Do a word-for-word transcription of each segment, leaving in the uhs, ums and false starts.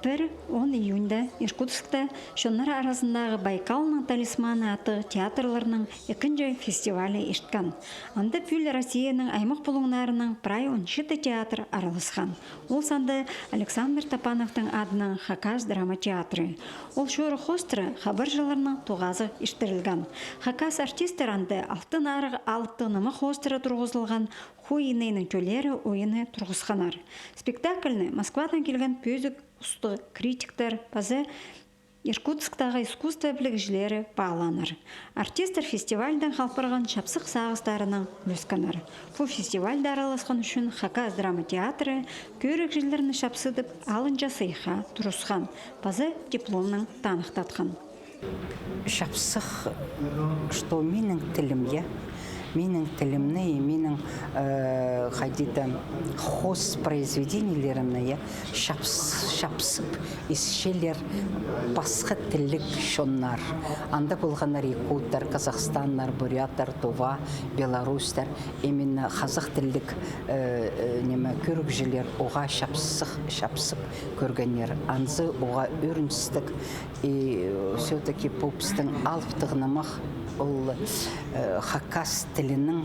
Пір он июньда Иркутскта чоннар аразындағы «Байкалның талисманы» аттығ театрларның ікінҷі фестивалі ирткен. Анда пӱӱл Россияның аймах пулуңнарынаң прай он читі театр араласхан. Ол санда Александр Топановтың адынаң Хакас драма театры. Ол чорых хоостыра хабарҷыларның тоғазығ иртірілген. Хакас артисттер анда «Алтын Арығ» алыптығ нымах хоостыра турғызылған «Ху инейнің тӧллері» ойыны турғысханнар. Спектакльні Москвадаң килген пӧзік устығ критиктер паза Иркутсктағы искусство пілігҷілері паалааннар. Артисттер фестивальдаң халбырған чапсых сағыстарынаң ӱлескеннер. Пу фестивальда араласхан ӱчӱн Хакас драма театры кӧрігҷілерні чапсыдып, алынҷа сыйыхха турысхан паза дипломнаң таныхтатхан. Чапсых, что минің тілім, я, минің тілімні и минің, э, хайди-да, хоос произведениелерімні, я, чапс-, чапсып исчелер пасха тілліг чоннар. Анда полғаннар якуттар, казахстаннар, буряттар, тува, белорустар. Именно хазах тілліг, э, э, ниме, кӧрігҷілер уғаа чапсых, чапсып кӧргеннер. Анзы уғаа ӧріністіг. И, э, все-таки пу пістің алыптығ нымах, ол, э, хакас тілінің,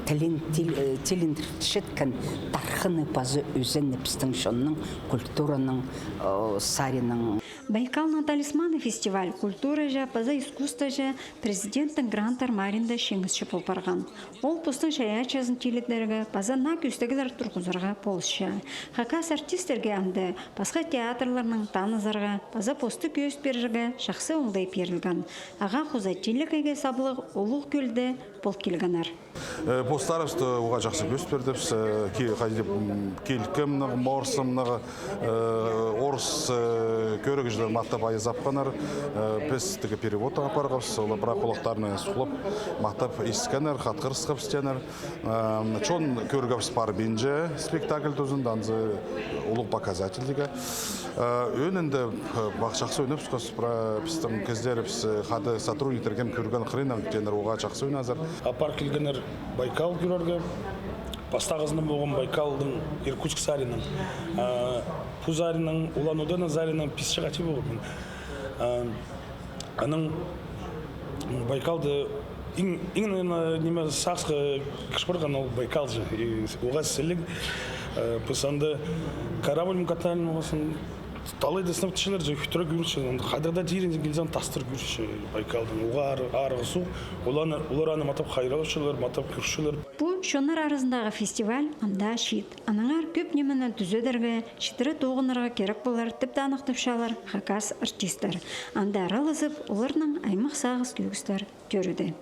тілін, тіл-, э, тіліндірчеткен тархыны паза ӧзені пістің чонның культураның, э, саринаң. «Байкалның талисманы» фестиваль культураҷа паза искусствоҷа президенттің гранттар маринда чиңісчі пол парған. Ол постың чайаачызын тилідерге паза наа кӧстеглер турғызарға полысча. Хакас артисттерге анда пасха театрларнаң танызарға паза посты кӧзіт пирерге чахсы оңдай пирілген. Ағаа хоза тиліг иге саблығ Улуғ Кӧлде пол килгеннер. Э, постарыбысты уғаа чахсы кӧзіт пирдібіс, э, ки-, хайди, м, килкімніг, морсымныг, э, орыс, э, кӧрігҷілер маттап айызапханнар, э, піс тігі переводтаң апарғабыс, олар прай хулахтарына сухлап, маттап искеннер, хатхырысхабыс тееннер. Э, чон кӧргебіс парбинча спектакль тузында, анзы улуғ показатель тігі. Э, ӧӧнінде, э, пах чахсы ойнабысхабыс, прай пістің кізілерібіс, э, хада сотрудниктер кем кӧрген хыриннаң тееннер уғаа чахсы ойназар. Апар килгеннер Байкал кӧрерге. Пастағызында полған Байкалдың Иркутск саринаң, а, пу саринаң, Улан-Удэ саринаң пис чағаа тип полған. А, анаң Байкалда иң, иң, наверное, ниме сағысха кірче парған ол Байкал чи. И уғаа сіліг, а, піс анда корабльнаң катаан полғабыс. Талайда сынап тіпчелер чи, хӱтіре кӧрінче, хайдағ даа чирінзер килзең, тастар кӧрінче Байкалдың. Уғаа ар-, арығ суғ, олар аны, олар аны матап хайраллапчалар, матап кӧрчелер. Пу чоннар аразындағы фестиваль ам даа чиит. Аннаңар кӧп нимені тӱзедерге, читіре тоғынарға кирек полар, тіп таныхтапчалар хакас артисттер. Анда аралазып, оларның аймах сағыс-кӧгістер тӧреді.